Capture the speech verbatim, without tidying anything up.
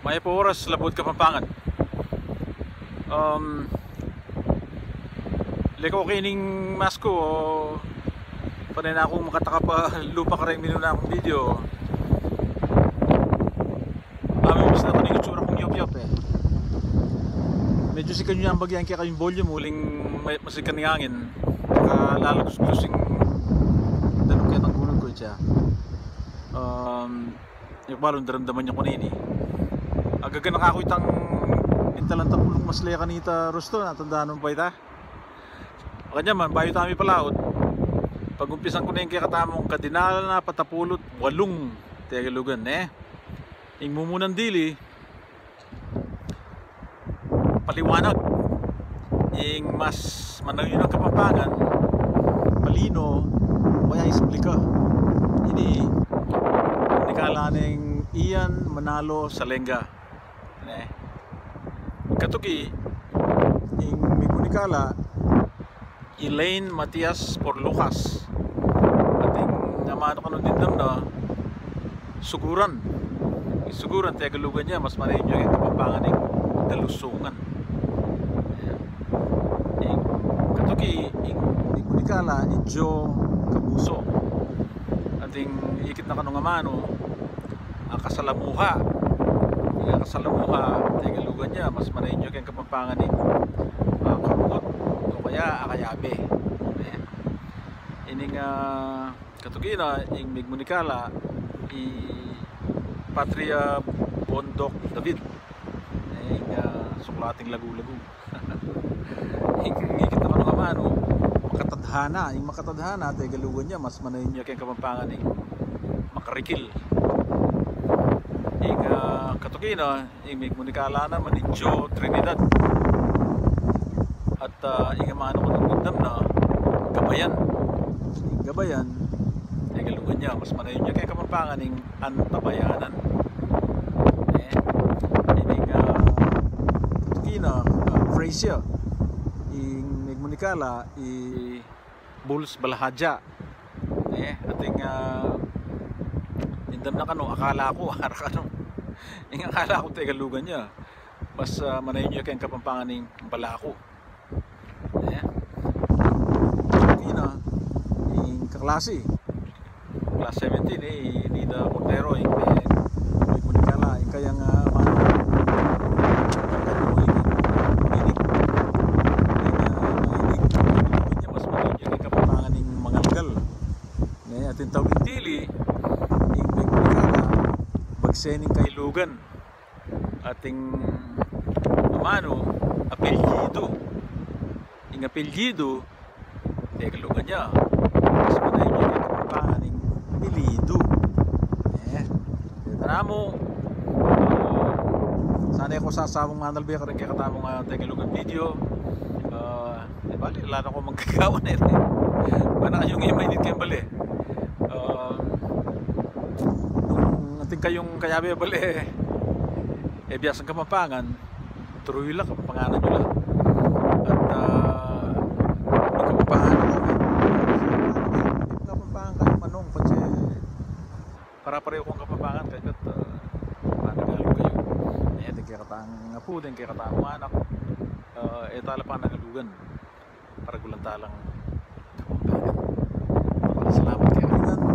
Mayap a oras, Labuad Kapampangan. Um, leko ke ning mask ku, o, pane na kung makatakap a lupa kareng minuna kung video. Mamimis na ku ning itsura kung yopyop e. Medyo sikan yu yang bagyan kekayung volume, uling ma-, masikan ing angin. Saka lalagus-gus ing danum ketang gulug ku, itsa. Um, Ing balu, daramdaman yu ku na ini. Agaganaka ku itang intalan tapulung masle kanita, Rusto, natandanan mu pa ita? Makanyaman, bayu tamu palaut, pag-umpisan ku ne ing kekatamung kadinalan apatnapulu't walung Tegalugan, ne? Ing mumunang dili, paliwanag. Ing mas manayun a Kapampangan, palino, o kaya explica. Ini, ini kala neng Ian Manalo Salenga. Ne? Katuki, ing migmunikala, Elaine Matias Porlucas. Ating amanu kanu dimdam na Suguran. Ing Suguran, Tegalugan ya, mas manayun ya keng Kapampangan ing dalusungan. Ayan. Ing katuki, ing migmunikala, i Joe Cabuso. Ating ikit na kanung amanu, Akasalamuha. Ing Akasalamuha, Tegalugan ya, mas manayun ya keng Kapampangan ing, ah, karungut o kaya akayabe. Ayan. Ining, ah, katuki na, ing migmunikala, i Patria Bondoc David. Ing, ah, suklating lagu-lagu. Ing ikit na kanung amanu, makatadhana. Ing makatadhana, Tegalugan ya, mas manayun ya keng Kapampangan ing makarikil. Ing, ah, katuki na, ing migmunikala naman, i Jo Trinidad. At, ah, ing amanu kanung dimdam na gabayan. Ing gabayan, Tegalugan ya, mas manayun ya keng Kapampangan ing antabayanan. E, ining, ah, katuki na, ah, phrase ya. Ing migmunikala, i Bulls Balahadya. E, ating, ah, dimdam na kanu, akala ku, ara kanu. Ing akala ku, Tegalugan ya, mas, ah, manayun ya keng Kapampangan ing balaku. Ayan. Ini na, ing kaklasi. Class seventeen, e, Nida Cordero, ing, e, migmunikala, ing kayang, ah, ma-, ing kayang inig. Ing, ah, inig. Ing mas manayun ya keng Kapampangan ing mangalgal. Ne, atin tau ing dili, ing migmunikala, bagse ning kailugan. Ating amanu, apelyidu. Ing apelyidu, Tegalugan ya, mas manayun ya keng Kapampangan ing apelyidu. E, e, tana mu, ah, sana e ku sasamung manalbe kareng kekatamung, ah, Tegalugan video. Ah, e, bale, ala na kung gagawan e. Bana kayung e mainit keng bale. Ah, nung atin kayung kayabe bale, e biasang Kapampangan, turuy la, Kapampanganan yu la. At, ah, nung Kapampangan ku, Kapampangan kayu manung, patse para-pareho kung Kapampangan kayu, at, ah, Panagalug kayu. E, deng kekatang apu, deng kekatamung anak, ah, e tala Panagalugan. Paragulan talang Kapampangan. Maraming salamat kekayu.